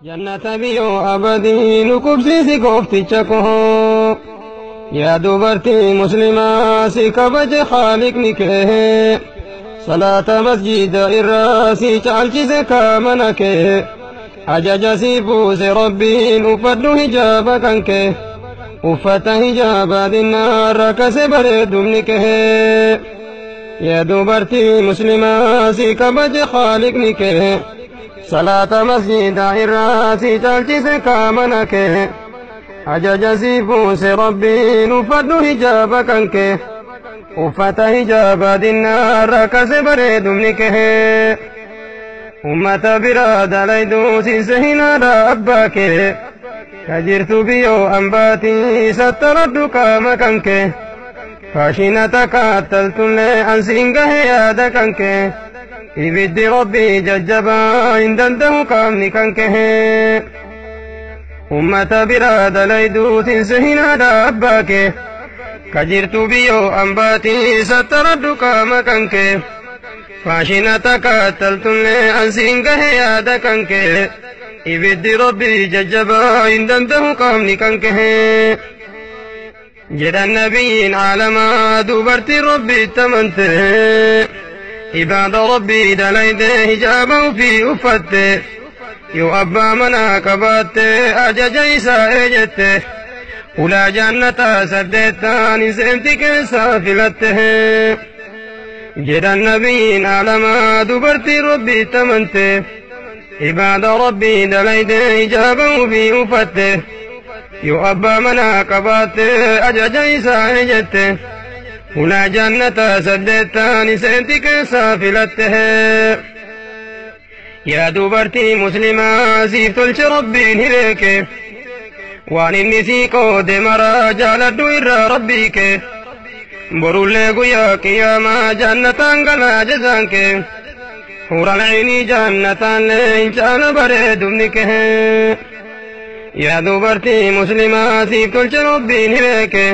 Jannata biyyoo abadii nu qubsiisi goofticha koo. Yaa dubartii muslimaa si kabaje haaliqni kee. Salaata masjida irraa si caalchise kaamana kee. Ajaja si buuse rabbiin uffadhu hijaaba kan kee. Uffata hijaaba dinnaarra kase bareedumni kee. Yaa dubartii muslimaa si kabaje haaliqni kee. Salaata masjida irraa si caalchise kaamana kee. Ajaja si buuse rabbiin uffadhu hijaaba kan kee. Uffata hijaaba dinnaarra kase bareedumni kee. Ummata biraa dalayduu siinse hinaadha abbaa kee. Ka jirtu biyyoo ambaatii sattaradhu qaama kan kee. Faashina takkaattaltullee ansiin gahe yaada kan kee. Ibiddi rabbii jajjabaa hin danda'u qaamni kan kee. Ummata biraa dalayduu siinse hinaadha abbaa kee. Ka jirtu biyyoo ambaatii sattaradhu qaama kan kee. Faashina takkaattaltullee ansiin gahe yaada kan kee. Ibiddi rabbii jajjabaa hin danda'u qaamni kan kee. Jedhan nabiyyiin caalamaa dubartii rabbiitti amante. Ibaada rabbii dalaydee hijaaba ofii uffatte. Yoo abbaa manaa qabaatte ajaja isaa eejjette. Ulaa jannataa saddeettaan hin seenti keessaa filatte. Jedhan nabiyyiin caalamaa dubartii rabbiitti amante. Ibaada rabbii dalaydee hijaaba ofii uffatte. Yoo abbaa manaa qabaatte ajaja isaa eejjette. Ulaa jannataa saddeettaan hin seenti keessaa filatte. Yaa dubartii muslimaa siif tolche rabbiin hireeke. Waan inni sii qoode maraa jaaladhu irraa rabbii kee. Borullee guyyaa qiyaamaa jannataan galaa jazaan kee. Huural caynii jannataan hin caala bareedumni kee. Yaa dubartii muslimaa siif tolche rabbiin hireeke.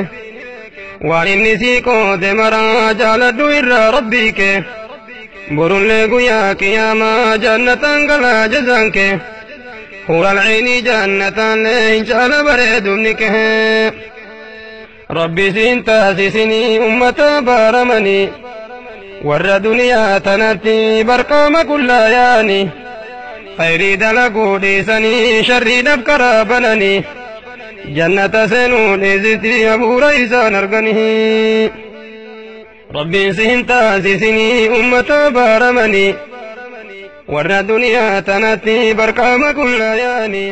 Waan inni sii qoode maraa jaaladhu irraa rabbii kee. Borullee guyyaa qiyaamaa jannataan galaa jazaan kee. Huural caynii jannataan hin caala bareedumni kee. Rabbi siin taasisinii ummata baaramanii. Warra duniyaa tanatti barqaama kullaa yaani. Khayrii dalaguu dhiisanii sharriidhaaf karaa bananii. Jannata seenuu dhiisitti hafuura isaan arganii. Rabbiin siin taasisinii ummata baaramanii. Warra duniyaa tanatti barqaama kullaa yaani.